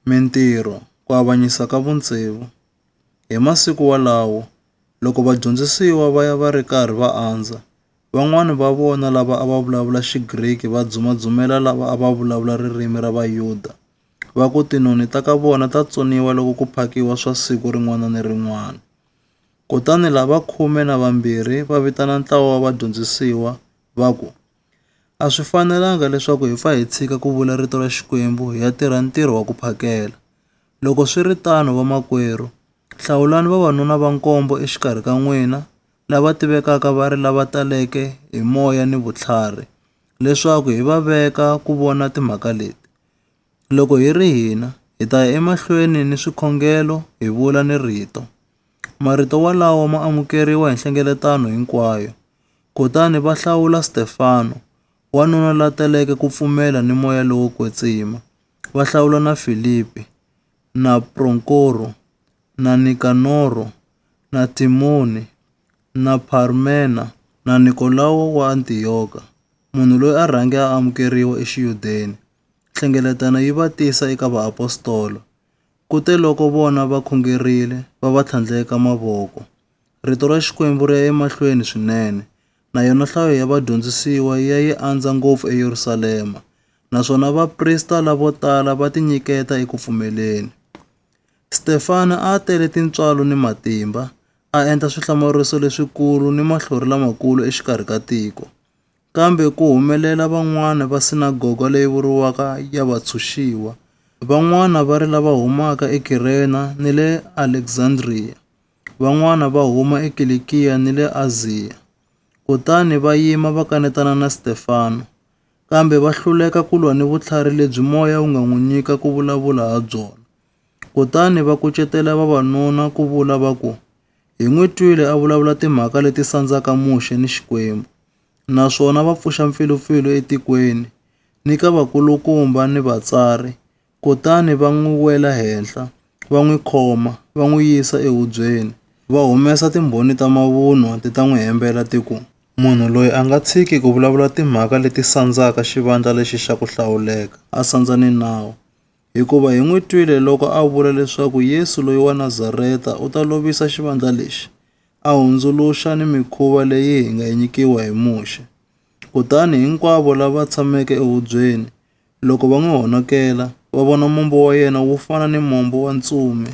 Mintirho, ku avanyisa ka vutsevu. Hi masiku walawo, loko vadyondzisiwa va ya va ri karhi va andza, van'wana va vona lava a va vulavula Xigriki va dzumadzumela lava a va vulavula ririmi ra Vayuda, va ku tinoni ta ka vona ta tsoniwa loko ku phakiwa swa siku rin'wana ni rin'wana. Kutani lava 12 va vitana ntlawa wa vadyondzisiwa, va ku, A swi fanelanga leswaku hi pfa hi tshika ku vula rito ra Xikwembu hi ya tirha ntirho wa ku phakela. Loko swi ri tano vamakwerhu, hlawulani vavanuna va nkombo exikarhi ka n'wina, lava tivekaka va ri lava taleke hi moya ni vutlhari, leswaku hi va veka ku vona timhaka leti. Loko hi ri hina, hi ta ya emahlweni ni swikhongelo hi vula ni rito. Marito walawo ma amukeriwa hi nhlengeletano hinkwayo. Kutani va hlawula Stefano, wanuna la teleke ku pfumela ni moya lowo kwetsima, va hlawula na Filipi, na Pronkoro, na Nikanoro, na Timoni, na Parmena, na Nikolawo wa Antiyoka, munhu loyi a rhange a amukeriwa exiyudeni. Nhlengeletano yi va tisa eka vaapostola. Kuteloko vona va khongerile, va va tlhandleka mavoko. Rito ra Xikwembu ri ya emahlweni swinene, na yona nhlayo ya vadyondzisiwa yi ya yi andza ngopfu eYerusalema, naswona vaprista lavo tala va tinyiketa eku pfumeleni. Stefano a a tele tintswalo ni matimba, a endla swihlamariso leswikulu ni mahlori lamakulu exikarhi ka tiko. Kambe ku humelela van'wana va sinagoga leyi vuriwaka ya Vatshunxiwa, van'wana va ri lava humaka eKirena ni le Aleksandriya, Van'wana va huma eKilikiya ni le Aziya, kutani va yima va kanetana na Stefano, kambe va hluleka ku lwa ni vutlhari lebyi moya wu nga n'wi nyika ku vulavula ha byona. Kutani va kucetela vavanuna ku vula va ku, Hi n'wi twile a vulavula timhaka leti sandzaka Muxe ni Xikwembu. Naswona va pfuxa mpfilumpfilu etikweni, ni ka vakulukumba ni vatsari, Kutani va n'wi wela henhla, va n'wi khoma, va n'wi yisa ehubyeni. Va humesa timbhoni ta mavunwa ti ta n'wi hembela ti ku, Munhu loyi a nga tshiki ku vulavula timhaka leti sandzaka xivandla lexi xa ku hlawuleka, a sandza ni nawu. Hikuva hi n'wi twile loko a vula leswaku Yesu loyi wa Nazareta u ta lovisa xivandla lexi, a hundzuluxa ni mikhuva leyi hi nga yi nyikiwa hi Muxe. Kutani hinkwavo lava tshameke ehubyeni, Loko va n'wi honokela, va vona mombo wa yena wu fana ni mombo wa ntsumi.